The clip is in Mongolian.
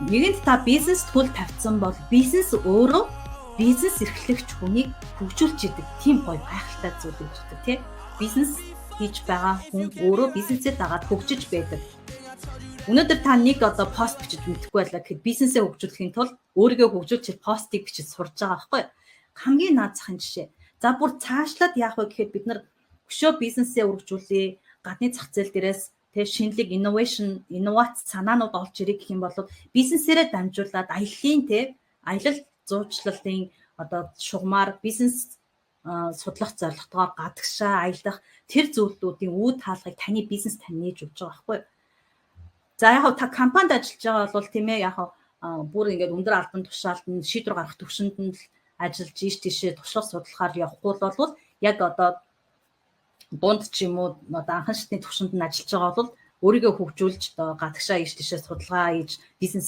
Нэгэнт та бизнест хөл тавьсан бол бизнес өөрөө бизнес эрхлэгч хүнийг хөгжүүлж идэг тийм гоё гайхалтай зүйл гэж байдаг, тий. Бизнес хийж байгаа хүн өөрөө бизнесээ дагаад хөгжиж байдаг. Өнөөдөр та нэг одоо пост бичиж мэдэхгүй байлаа гэхэд бизнесээ хөгжүүлэхийн тулд өөрийгөө хөгжүүлж постыг бичиж сурж байгаа байхгүй юу? Хамгийн наад захын жишээ. За, бүр цаашлаад яах вэ гэхэд бид нар өшөө бизнесээ өргөжүүлье, гадны зах зээл дээрээс тэ шинэлэг innovation, инновац санаанууд олж ирэх гэх юм бол бизнесээрээ дамжуулаад аяллаа, тэ, аялал жуулчлалын одоо шугамаар бизнес судлах зорилготойгоор гадагшаа аялах тэр зүйлүүдийн үе таалгыг таны бизнес тань нээж өгч байгаа байхгүй юу? За, яг та компанид ажиллаж байгаа бол, тийм ээ, яг бүр ингээд өндөр албан тушаалд нь шийдвэр гаргах төвшөнд нь л ажиллаж ийш тийшээ туршлага судлахаар явахгүй бол яг одоо дунд ч юм уу одоо анхан шатны төвшөнд нь ажиллаж байгаа бол өөрийгөө хөгжүүлж одоо гадагшаа ийш тийшээ судалгаа хийж бизнес